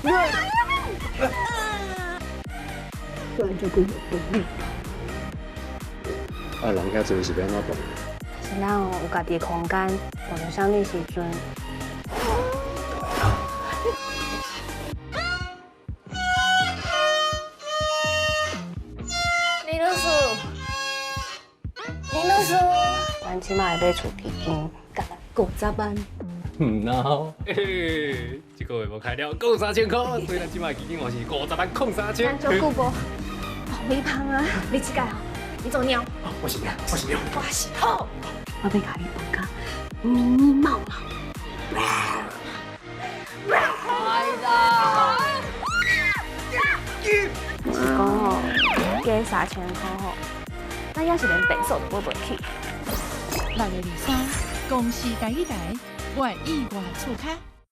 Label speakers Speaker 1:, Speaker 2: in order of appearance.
Speaker 1: 啊，人遐濟是欲按怎辦？
Speaker 2: 是咱哦有家己的空間，碰著啥物時陣。李老師，李老師，阮這擺買厝基金，干焦50萬。
Speaker 3: 毋孬，嘿，這個月無開了五三千箍，所以咱這擺基金嘛是50萬空三千。
Speaker 2: 咱足久無爆米香啊！你這屆哦，你做貓。
Speaker 3: 我是貓，我是貓，
Speaker 2: 我是虎。我欲共你扮甲咪咪貓貓。
Speaker 4: 哎啦！
Speaker 2: 是講吼，加3000箍吼，咱也是連別墅都買袂起。
Speaker 5: 6月23，公視台語台，我的意外厝跤。